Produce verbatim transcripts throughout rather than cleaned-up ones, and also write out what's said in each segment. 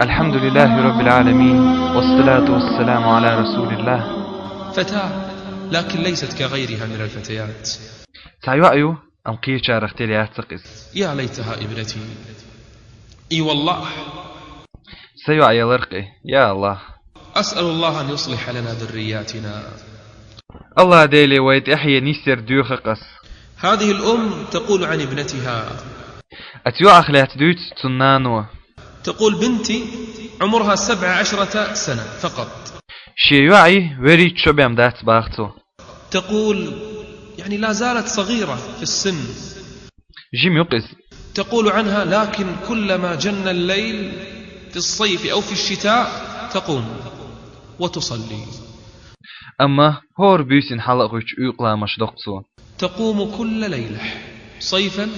الحمد لله رب العالمين، والصلاة والسلام على رسول الله. فتاة، لكن ليست كغيرها من الفتيات. Цхьа йоӀ ю, амма кхечарах тера яц-кх из. يا ليتها ابنتي. إي والله. Са йоӀ ялар-кх из, я АллахӀ. أسأل الله أن يصلح لنا ذرياتنا. АллахӀ-Деле вай тӀехье нисъяр доьху-кх ас. هذه الأم تقول عن ابنتها. Оцу йоӀах лаьцна дуьйцу цуьнан нано. تقول: بنتي عمرها سبع عشرة سنة فقط. Шен йоӀан вуьрхӀитта шо бен дац боху цо. تقول: يعني لا زالت صغيرة في السن. Жима ю-кх иза. تقول عنها: لكن كلما جن الليل في الصيف أو في الشتاء تقوم وتصلي. Амма хӀора буьйсанна хьала а гӀуьттуш уьйкъуш ламазаш до-кх цо. تقوم كل ليلة، صيفا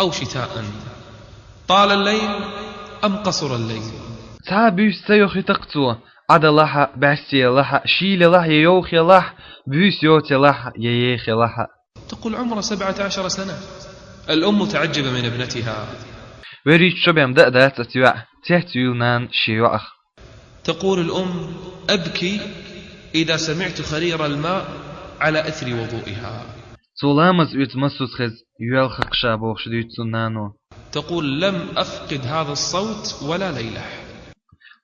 أو شتاء، طال الليل أم قصر الليل. Цхьа а буьйса ца йохуьйту-кх цо, Ӏа делахь а, бӀаьсте елахь а, шийла елахь а, я йовха елахь а, буьйса йоцу елахь а, я еха елахь а. تقول: عمره سبعة عشر سنة. الأم متعجبة من ابنتها. ВуьрхӀитта шо бен дан а дац оцу йоӀан, цецвуьйлу нана шен йоӀах. تقول الأم: أبكي إذا سمعت خرير الماء على إثر وضوئها. Цо ламаз оьцу массо а хеза йоьлху-кх ша бохуш дуьйцу цуьнан нано. تقول: لم أفقد هذا الصوت ولا ليلة.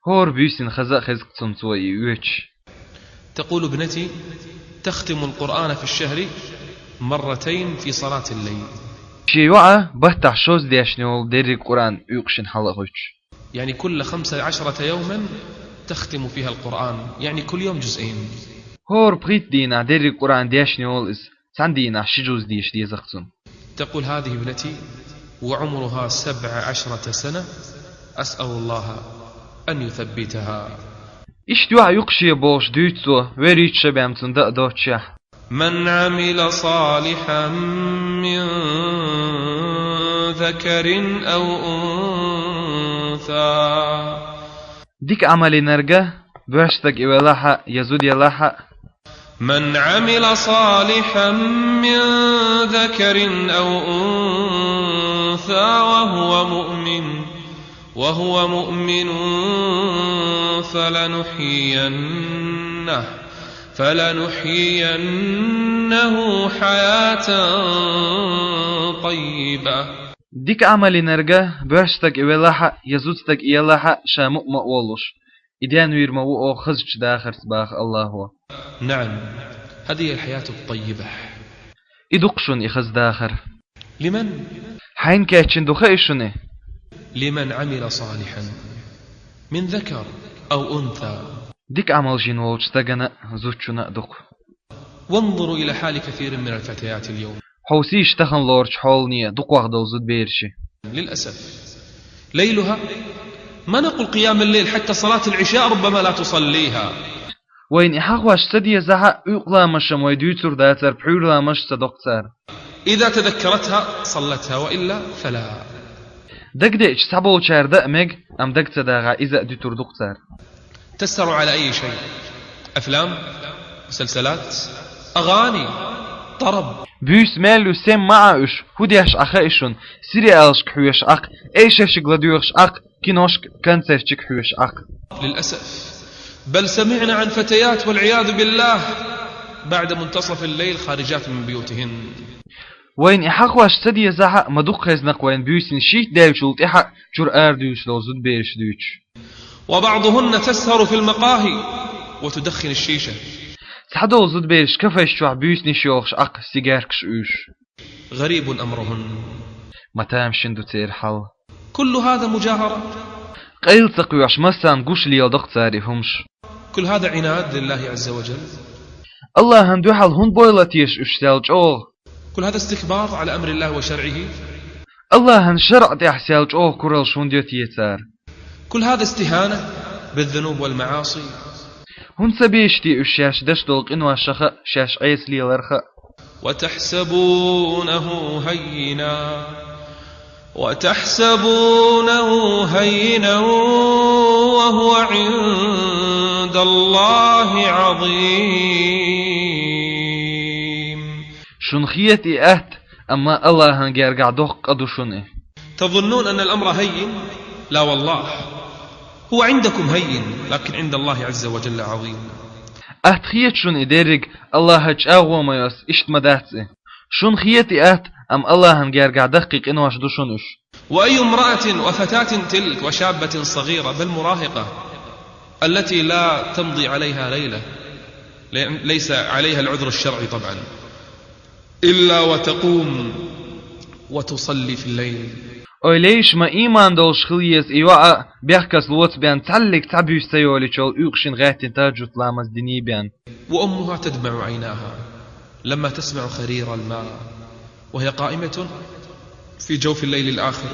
ХӀора буьйсанна хаза а хеза-кх цунна цо и оьцуш. تقول ابنتي: تختم القرآن في الشهر مرتين في صلاة الليل. Шен йоӀа баттахь шозза дешна йолу дерриг Къуръан уьйкъуш йина хьала а гӀуьттуш. يعني كل خمس عشرة يوما تختم فيها القرآن، يعني كل يوم جزئين. ХӀора пхийтта дийнахь дерриг Къуръан дешна йолу иза, цхьана дийнахь ши жуз деша деза-кх цунна. تقول: هذه ابنتي وعمرها سبع عشرة سنة، أسأل الله أن يثبتها. Иштта йоӀ ю-кх шен бохуш дуьйцу цо, вуьрхӀитта шо бен цунна дан а доццушехь. من عمل صالحا من ذكر أو أنثى. Дика Ӏамал йинарг, боьрша стаг и велахь а, я зуда елахь а. من عمل صالحا من ذكر أو أنثى وهو مؤمن، وهو مؤمن فلنحيينه، فلنحيينه حياة طيبة. Дика Ӏамал йинарг, боьрша стаг и велахь а, я зуда стаг и елахь а, ша мукъа ма а волуш, и денвийр ма ву оха хазачу дахарца, боху АллахӀа. نعم، هذه الحياة الطيبة. И ду-кх шуна и хаза дахар. لمن؟ Хьайна кечйина ду хаьий шуна? لمن عمل صالحا من ذكر أو أنثى. Дика Ӏамалш йина волчу стагана а, зудчунна а ду-кх. وانظروا إلى حال كثير من الفتيات اليوم. Хьовсийша тахана лоручу хьолане дукхах долу зудабераш. للأسف. ليلها، ما نقول قيام الليل، حتى صلاة العشاء ربما لا تصليها. Вайна и хьахош ца дезахь а, уьйкъуш ламазаш-м вай дуьйцур дацара, пхьуьйра ламазаш ца до-кх цара. إذا تذكرتها صلتها، وإلا فلا. Дагадеъча цхьаболчара дан а мега, амма дага ца дахахь, иза а дуьтур ду-кх цара. تسهر على أي شيء؟ أفلام؟ مسلسلات؟ أغاني؟ طرب؟ Буьйса мел ю, сема ма Ӏа уьш, хӀун деш Ӏа хаьий шуна, сериалашка хьоьжуш Ӏа-кх, эшаршка ладоьгӀуш Ӏа-кх, киношка, концертчика хьоьжуш Ӏа-кх. للأسف. بل سمعنا عن فتيات والعياذ بالله بعد منتصف الليل خارجات من بيوتهن. Вайна и хьахош ца дезахь а, ма дукха хезна-кх вайна буьйсанна шийтта даьллачул тӀаьхьа чуьра арадуьйлуш долу зудабераш дуьйцуш. وبعضهن تسهر في المقاهي وتدخن الشيشة. Цхьадолу зудабераш кафеш чохь буьйсанаш йохуш Ӏа-кх, сигаьркаш уьйзуш. غريب أمرهن. Ма тамашийна ду церан хьал. كل هذا مجاهرة. Къайла ца кхоьхьуш, массарна гуш леладо-кх цара и хӀумаш. كل هذا عناد لله عز وجل. АллахӀана дуьхьал хӀунда бойла теша уьш сел чӀогӀа? كل هذا استكبار على أمر الله وشرعه. АллахӀан шарӀа тӀехь сел чӀогӀа кураллаш хӀунда йо те цара? كل هذا استهانة بالذنوب والمعاصي. ХӀунда ца безаш те уьш шаьш деш долу къиношаха а, шаьш Ӏеса леларха а? وتحسبونه هينا، وتحسبونه هينا وهو عند الله عظيم. Шуна хета и атта, амма АллахӀан гергахь доккха къа ду шуна и. تظنون أن الأمر هين؟ لا والله. هو عندكم هين، لكن عند الله عز وجل عظيم. Атта хета шуна и деррига, Аллахӏа чӏоагӏа ма йоссий, иштта ма дац и. Шуна хета и атта, амма Аллахӏана гергахь даккхий къинош ду шуна уьш. وأي امرأة وفتاة تلك وشابة صغيرة بل مراهقة التي لا تمضي عليها ليلة، ليس عليها العذر الشرعي طبعا، إلا وتقوم وتصلي في الليل. Ой, лайш ма ийман долуш хила еза и йоӏ а, бехказа лоцбен, цхьаллиг цхьа буьйса ца йолийчул, уьйкъе шин гӏаьттина тахӏажжуд ламаз динийбен. وأمها تدمع عيناها لما تسمع خرير الماء وهي قائمة في جوف الليل الآخر.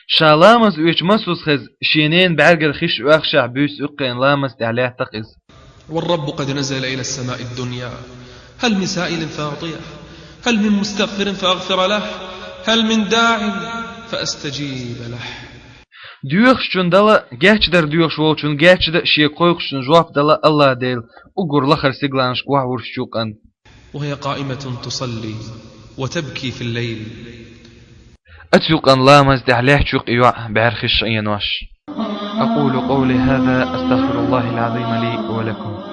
Ша ламаз оьцуш массо а хеза, шен ненан бӏаьргара хиш оьхушехь буьйса уьйкъе ламаза тӏехь лаьтта-кх иза. والرب قد نزل إلى السماء الدنيا، هل من سائل فأعطيه، هل من مستغفر فأغفر له، هل من داع فأستجيب له. Доьхучун Дала, гечдар доьхуш волчун гечда, шен кхойкхучун жоп дала Аллахӏ Дела, уггар лахара сигаланашка охьавуьрсучу къан. وهي قائمة تصلي وتبكي في الليل. Оцу юкъан ламаза тӏехь лаьтташ ю-кх и йоӏ бӏаьргара хиш Ӏенош. أقول قولي هذا أستغفر الله العظيم لي ولكم.